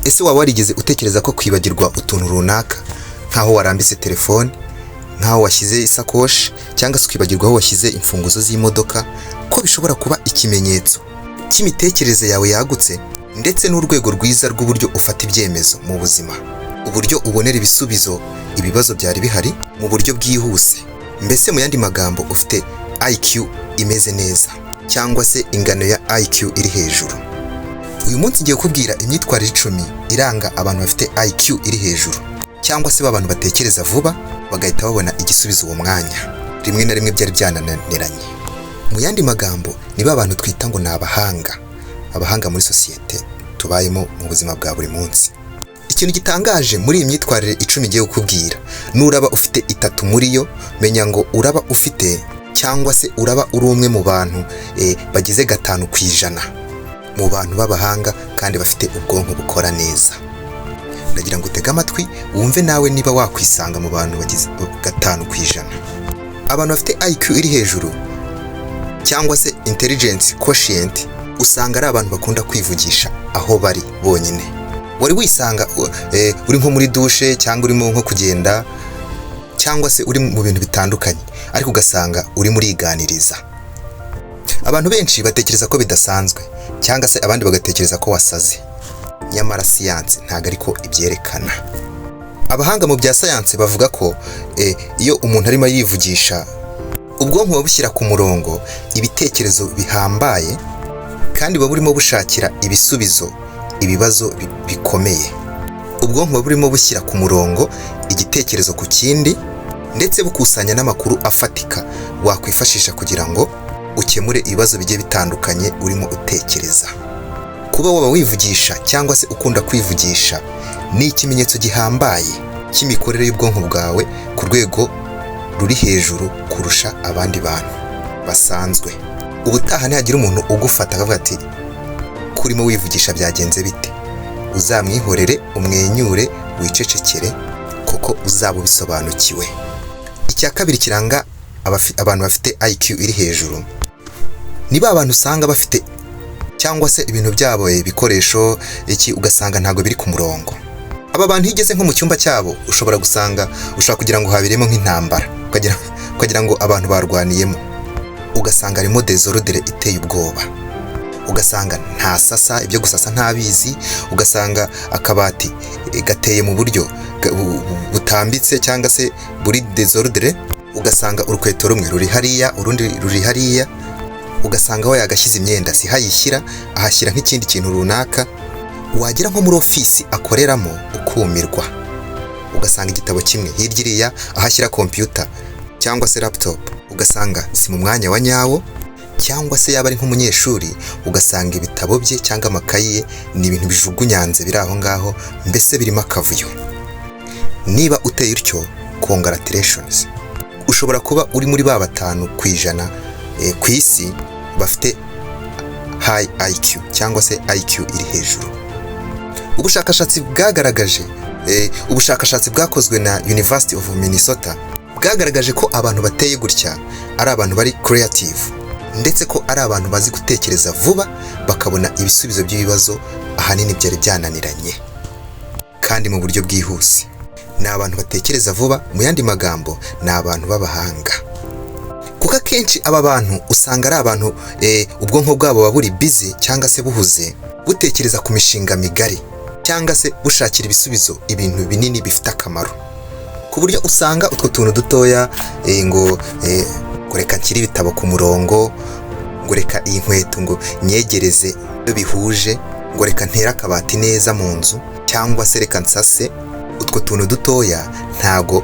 Ese waba warigeze utekereza ko kwibagirwa utuntu runaka, nk'aho warambitse telefone, nk'aho washyize isakoshi, cyangwa se ukibagirwa aho washyize imfunguzo z'imodoka, ko bishobora kuba ikimenyetso cy'imitekerereze yawe yagutse ndetse n'urwego rwiza rw'uburyo ufata ibyemezo mu buzima, uburyo ubonera ibisubizo ibibazo byari bihari mu buryo bwihuse? Mbese mu yandi magambo, ufite IQ imeze neza cyangwa se ingano ya IQ iri hejuru. Uyu munsi ngiye kukubwira imyitwarire 10 iranga abantu bafite IQ iri hejuru, cyangwa se abantu batekereza vuba bagahita babona igisubizo uwo mwanya, rimwe na rimwe byari byananiranye. Mu yandi magambo, ni ba bantu twita ngo ni abahanga, abahanga muri sosiyete tubayemo mu buzima bwa buri munsi. Ikintu gitangaje muri iyi myitwarire 10 ngiye kukubwira, nuraba ufite itatu muri yo, menya ngo uraba ufite cyangwa se uraba uri umwe mu bantu bagize 5% mu bantu b'abahanga kandi bafite ubwonko bukora neza. Ndagira ngo utege amatwi wumve nawe niba wakwisanga mu bantu bagize 5%. Abantu bafite IQ iri hejuru cyangwa se intelligence quotient usanga ari abantu bakunda kwivugisha aho bari bonyine. Wari wisanga uri nko muri dushe, cyangwa urimo nko kugenda, cyangwa se uri mu bintu bitandukanye, ariko ugasanga urimo uriganiriza? Abantu benshi batekereza ko bidasanzwe, cyangwa se abandi bagatekereza ko wasaze, nyamara siyansi ntabwo ariko ibyerekana. Abahanga mu bya sayansi bavuga ko iyo umuntu arimo yivugisha, ubwonko buba bushyira ku murongo ibitekerezo bihambaye kandi buba burimo bushakira ibisubizo ibibazo bikomeye. Ubwonko buba burimo bushyira ku murongo igitekerezo ku kindi, ndetse bukusanya n'amakuru afatika wakwifashisha kugira ngo ukemure ibibazo bigiye bitandukanye urimo utekereza. Kuba waba wivugisha cyangwa se ukunda kwivugisha ni ikimenyetso gihambaye cy'imikorere y'ubwonko bwawe ku rwego ruri hejuru kurusha abandi bantu basanzwe. Ubutaha nihagira umuntu ugufata akavuga ati: "Kurimo wivugisha byagenze bite?", uzamwihorere, umwenyure, wicecekere, kuko uzaba ubisobanukiwe. Icya kabiri kiranga abantu bafite IQ iri hejuru ni ba bantu usanga bafite cyangwa se ibintu byabo, ibikoresho iki, ugasanga ntabwo biri ku murongo. Aba bantu iyo ugeze nko mu cyumba cyabo, ushobora gusanga, ushobora kugira ngo haberemo nk'intambara, ukagira ngo abantu barwaniyemo. Ugasanga harimo désordre iteye ubwoba, ugasanga ntasasa, ibyo gusasa ntabizi, ugasanga akabati gateye mu buryo butambitse cyangwa se buri désordre, ugasanga urukweto rumwe ruri hariya, urundi ruri hariya, ugasanga aho yagashyize imyenda si hayishyira, ahashyira nk'ikindi kintu runaka. Wagera nko muri ofisi akoreramo ukumirwa, ugasanga igitabo kimwe hirya iriya, aho ashyira kompiyuta cyangwa se laptop ugasanga si mu mwanya wa nyawo, cyangwa se yaba ari nk'umunyeshuri ugasanga ibitabo bye cyangwa amakayi ye ni ibintu bijugunyanze biri aho ngaho, mbese birimo akavuyo. Niba uteye utyo, congratulations, ushobora kuba uri muri ba 5% ku isi bafite high IQ cyangwa se IQ iri hejuru. Ubushakashatsi bwagaragaje, ubushakashatsi bwakozwe na University of Minnesota bwagaragaje ko abantu bateye gutya ari abantu bari creative, ndetse ko ari abantu bazi gutekereza vuba bakabona ibisubizo by'ibibazo ahanini byari byananiranye kandi mu buryo bwihuse. Ni abantu batekereza vuba, mu yandi magambo ni abantu b'abahanga, kuko akenshi aba bantu usanga ari abantu ubwonko bwabo buba buri busy cyangwa se buhuze, butekereza ku mishinga migari cyangwa se bushakira ibisubizo ibintu binini bifite akamaro, ku buryo usanga utwo tuntu dutoya, ngo reka nshyire ibitabo ku murongo, ngo reka iyi nkweto ngo nyegereze iyo bihuje, ngo reka ntere akabati neza mu nzu, cyangwa se reka nsase, utwo tuntu dutoya ntago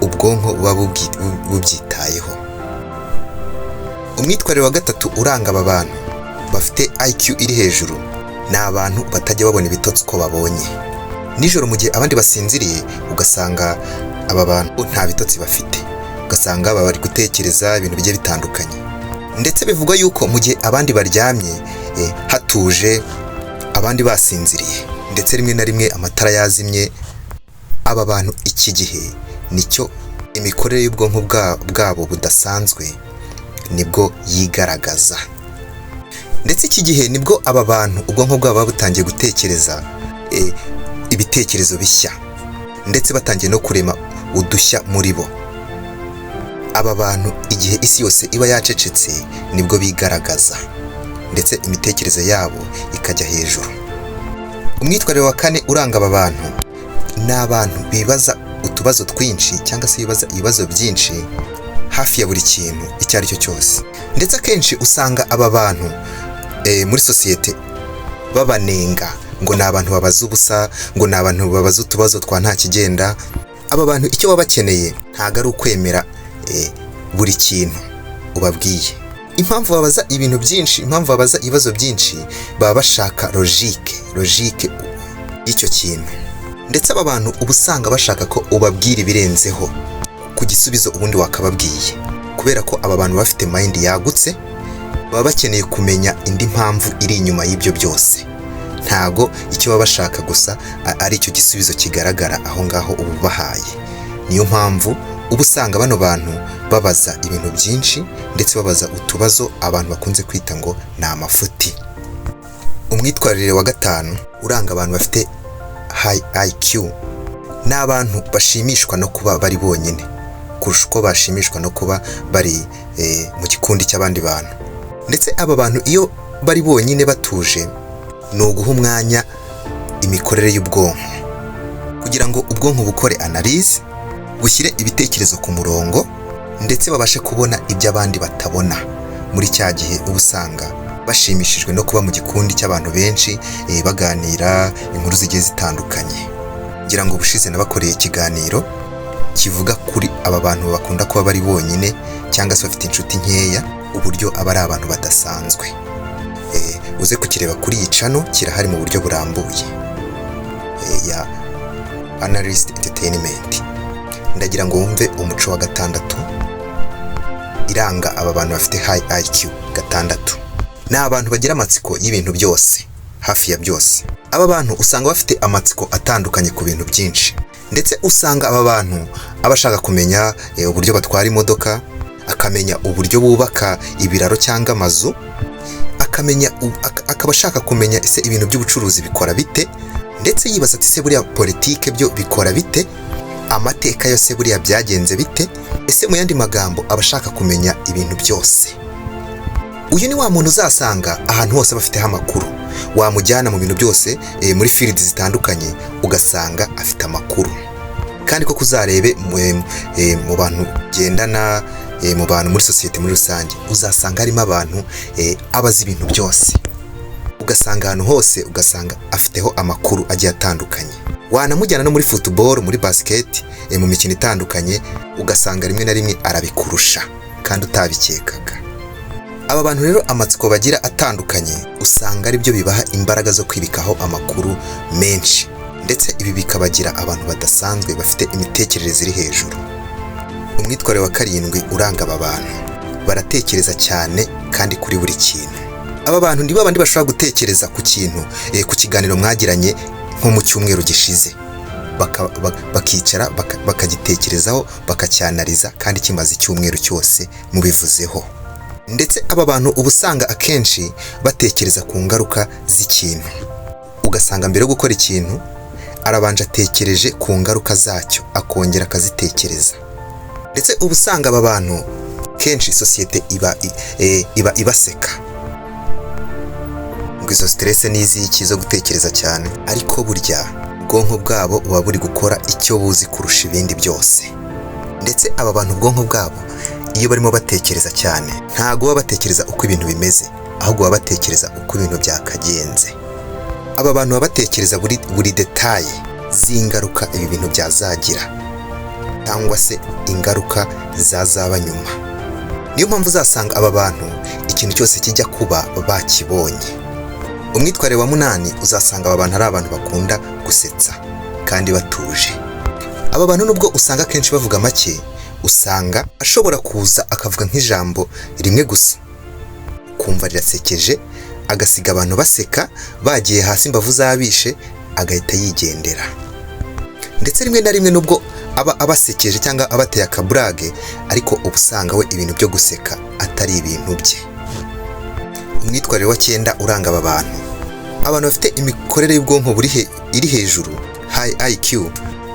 ubwonko buba bubyitayeho. Umwitwarire wa gatatu uranga aba bantu bafite IQ iri hejuru ni abantu batajya babona ibitotsi uko babonye. Nijoro mu gihe abandi basinziriye, ugasanga aba bantu nta bitotsi bafite, ugasanga baba bari gutekereza ibintu bigiye bitandukanye. Ndetse bivugwa yuko mu gihe abandi baryamye, hatuje, abandi basinziriye, ndetse rimwe na rimwe amatara yazimye, aba bantu iki gihe nicyo imikorere y'ubwonko bwabo budasanzwe nibwo yigaragaza. Ndetse iki gihe nibwo aba bantu ubwonko bwabo buba butangiye gutekereza. ibitekerezo bishya, ndetse batangiye no kurema udushya muri bo. Aba bantu, igihe isi yose iba yacecetse, nibwo bigaragaza, ndetse imitekerereze yabo ikajya hejuru. Umwitwarire wa kane uranga aba bantu ni abantu bibaza utubazo twinshi, cyangwa se bibaza ibibazo byinshi hafi ya buri kintu icyo ari cyo cyose. Ndetse akenshi usanga aba bantu muri sosiyete babanenga ngo ni abantu babaza ubusa, ngo ni abantu babaza utubazo twa nta kigenda. Aba bantu icyo baba bakeneye ntabwo ari ukwemera buri kintu ubabwiye. Impamvu babaza ibintu byinshi, impamvu babaza ibibazo byinshi, baba bashaka logique y'icyo kintu. Ndetse aba bantu uba usanga bashaka ko ubabwira ibirenzeho ku gisubizo ubundi wakababwiye, kubera ko aba bantu bafite mind yagutse, baba bakeneye kumenya indi mpamvu iri inyuma y'ibyo byose. Ntago icyo baba bashaka gusa ari icyo gisubizo kigaragara aho ngaho uba ubahaye. Niyo mpamvu uba usanga bano bantu babaza ibintu byinshi, ndetse babaza utubazo abantu bakunze kwita ngo ni amafuti. Umwitwarire wa gatanu uranga abantu bafite high IQ ni abantu bashimishwa no kuba bari bonyine kurusha uko bashimishwa no kuba bari mu gikundi cy'abandi bantu. Ndetse aba bantu iyo bari bonyine batuje, ni uguha umwanya imikorere y'ubwonko kugira ngo ubwonko bukore analyse, bushyire ibitekerezo ku murongo, ndetse babashe kubona ibyo abandi batabona. Muri cya gihe uba usanga bashimishijwe no kuba mu gikundi cy'abantu benshi, baganira inkuru zigiye zitandukanye. Ngira ngo ubushize nabakoreye ikiganiro kivuga kuri aba bantu bakunda kuba bari bonyine cyangwa se bafite inshuti nkeya, uburyo aba ari abantu badasanzwe. Uze kukireba kuri iyi channel, kirahari mu buryo burambuye ya Analyst Entertainment. Ndagira ngo wumve umuco wa gatandatu iranga aba bantu bafite high IQ. Gatandatu ni abantu bagira amatsiko y'ibintu byose, hafi ya byose. Aba bantu usanga bafite amatsiko atandukanye ku bintu byinshi. Ndetse usanga aba bantu aba ashaka kumenya uburyo batwara imodoka, akamenya uburyo bubaka ibiraro cyangwa amazu, akamenya akaba ashaka kumenya ese ibintu by'ubucuruzi bikora bite, ndetse yibaza ati: "Se buriya politike byo bikora bite? Amateka yose buriya byagenze bite?" Ese mu yandi magambo aba ashaka kumenya ibintu byose. Uyu ni wa muntu uzasanga ahantu hose bafiteho amakuru. Wamujyana mu bintu byose, muri field zitandukanye, ugasanga afite amakuru. Kandi koko uzarebe mu bantu gendana, mu bantu muri sosiyete muri rusange, uzasanga harimo abantu aba azi ibintu byose, ugasanga ahantu hose ugasanga afiteho amakuru agiye atandukanye. Wanamujyana no muri football, muri basket, mu mikino itandukanye, ugasanga rimwe na rimwe arabikurusha kandi utabikekaga. Aba bantu rero amatsiko bagira atandukanye usanga ari byo bibaha imbaraga zo kwibikaho amakuru menshi, ndetse ibi bikabagira abantu badasanzwe bafite imitekerereze iri hejuru. Umwitwarire wa karindwi uranga aba bantu: baratekereza cyane kandi kuri buri kintu. Aba bantu ni babandi bashobora gutekereza ku kintu, ku kiganiro mwagiranye nko mu cyumweru gishize, bakicara bakagitekerezaho, bakacyanariza, kandi kimaze icyumweru cyose mubivuzeho. Ndetse aba bantu uba usanga akenshi batekereza ku ngaruka z'ikintu, ugasanga mbere yo gukora ikintu arabanje atekereje ku ngaruka zacyo, akongera akazitekereza. Ndetse uba usanga aba bantu kenshi sosiyete iba ibaseka ngo izo stress n'iziki zo gutekereza cyane, ariko burya ubwonko bwabo buba buri gukora icyo buzi kurusha ibindi byose. Ndetse aba bantu ubwonko bwabo iyo barimo batekereza cyane, ntabwo baba batekereza uko ibintu bimeze, ahubwo baba batekereza uko ibintu byakagenze. Aba bantu baba batekereza buri détail z'ingaruka ibi bintu byazagira, cyangwa se ingaruka zazaba nyuma. Niyo mpamvu uzasanga aba bantu ikintu cyose kijya kuba bakibonye. Umwitwarire wa munani: uzasanga aba bantu ari abantu bakunda gusetsa kandi batuje. Aba bantu nubwo usanga akenshi bavuga make, usanga ashobora kuza akavuga nk'ijambo rimwe gusa, kumva rirasekeje, agasiga abantu baseka bagiye hasi imbavu zabishe, agahita yigendera. Ndetse rimwe na rimwe nubwo aba abasekeje cyangwa abateye akaburage, ariko uba usanga we ibintu byo guseka atari ibintu bye. Umwitwarire wa cyenda uranga aba bantu: abantu bafite imikorere y'ubwonko iri hejuru, high IQ, ni abantu High IQ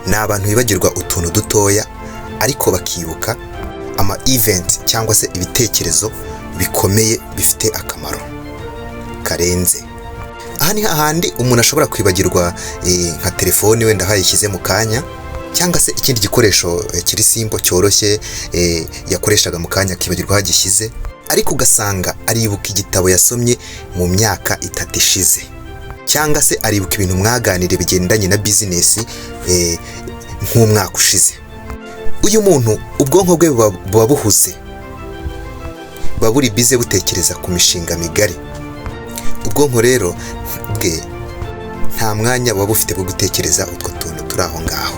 ni abantu bibagirwa utuntu dutoya, ariko bakibuka ama event cyangwa se ibitekerezo bikomeye bifite akamaro karenze. Aha ni hahandi umuntu ashobora kwibagirwa nka telefoni wenda aho yayishyize mu kanya, cyangwa se ikindi gikoresho kiri simple, cyoroshye, yakoreshaga mu kanya, akibagirwa aho agishyize, ariko ugasanga aribuka igitabo yasomye mu myaka 3 ishize, cyangwa se aribuka ibintu mwaganiriye bigendanye na bizinesi nk'umwaka ushize. Uyu muntu ubwonko bwe buba buhuze, buba buri busy butekereza ku mishinga migari. Ubwonko rero bwe nta mwanya buba bufite bwo gutekereza utwo tuntu turi aho ngaho.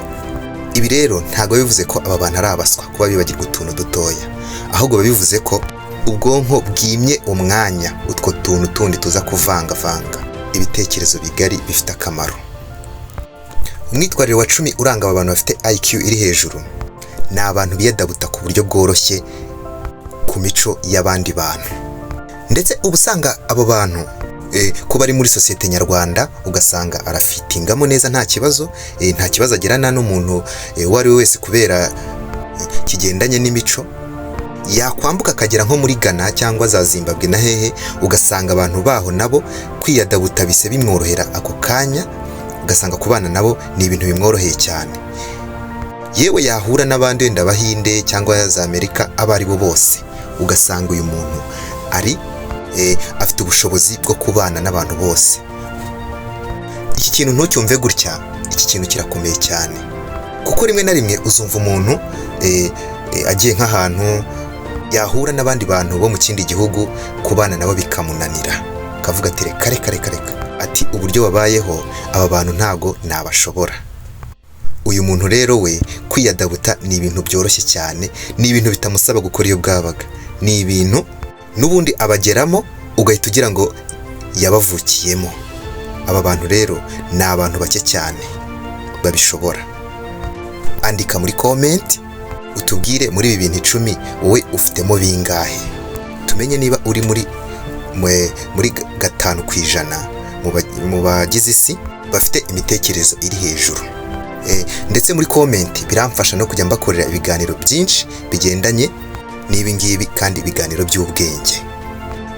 Ibi rero ntabwo bivuze ko aba bantu ari abaswa kuba bibagirwa utuntu dutoya, ahubwo biba bivuze ko ubwonko bwimye umwanya utwo tuntu tundi tuza kuvangavanga ibitekerezo bigari bifite akamaro. Umwitwarire wa 10 uranga aba bantu bafite IQ iri hejuru ni abantu biyadabuta ku buryo bworoshye ku mico y'abandi bantu. Ndetse uba usanga abo bantu ko bari muri sosiyete nyarwanda, ugasanga arafitingamo neza, nta kibazo, nta kibazo agirana n'umuntu uwo ari we wese kubera kigendanye n'imico. Yakwambuka akagera nko muri Ghana cyangwa za Zimbabwe na hehe, ugasanga abantu baho nabo kwiyadabuta bise bimworohera ako kanya, ugasanga kubana nabo ni ibintu bimworoheye cyane. Yewe, yahura n'abandi wenda Abahinde cyangwa za Amerika, abo ari bo bose, ugasanga uyu muntu ari afite ubushobozi bwo kubana n'abantu bose. Iki kintu ntucyumve gutya, iki kintu kirakomeye cyane, kuko rimwe na rimwe uzumva umuntu agiye nk'ahantu, yahura n'abandi bantu bo mu kindi gihugu, kubana nabo bikamunanira, akavuga ati: "Reka, reka, reka, reka," ati: "Uburyo babayeho aba bantu ntago nabashobora." Uyu muntu rero we kwiyadabuta ni ibintu byoroshye cyane, ni ibintu bitamusaba gukora iyo bwabaga, ni ibintu n'ubundi abageramo ugahita ugira ngo yabavukiyemo. Aba bantu rero ni abantu bake cyane babishobora. Andika muri comment utubwire, muri ibi bintu 10 wowe ufitemo bingahe? Tumenye niba uri muri 5% mu bagize isi bafite imitekerereze iri hejuru. Ndetse muri comment biramfasha no kujya mbakorera ibiganiro byinshi bigendanye n'ibi ngibi, kandi ibiganiro by'ubwenge.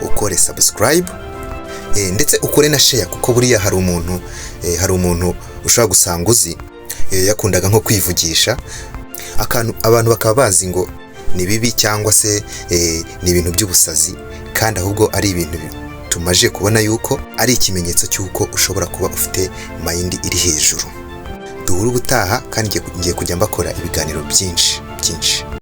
Ukore subscribe, ndetse ukore na share, kuko buriya hari umuntu ushobora gusanga uzi yakundaga nko kwivugisha akantu, abantu bakaba bazi ngo ni bibi cyangwa se ni ibintu by'ubusazi, kandi ahubwo ari ibintu tumaje kubona yuko ari ikimenyetso cy'uko ushobora kuba ufite mind iri hejuru. Duhure ubutaha, kandi ngiye kujya mbakora ibiganiro byinshi byinshi.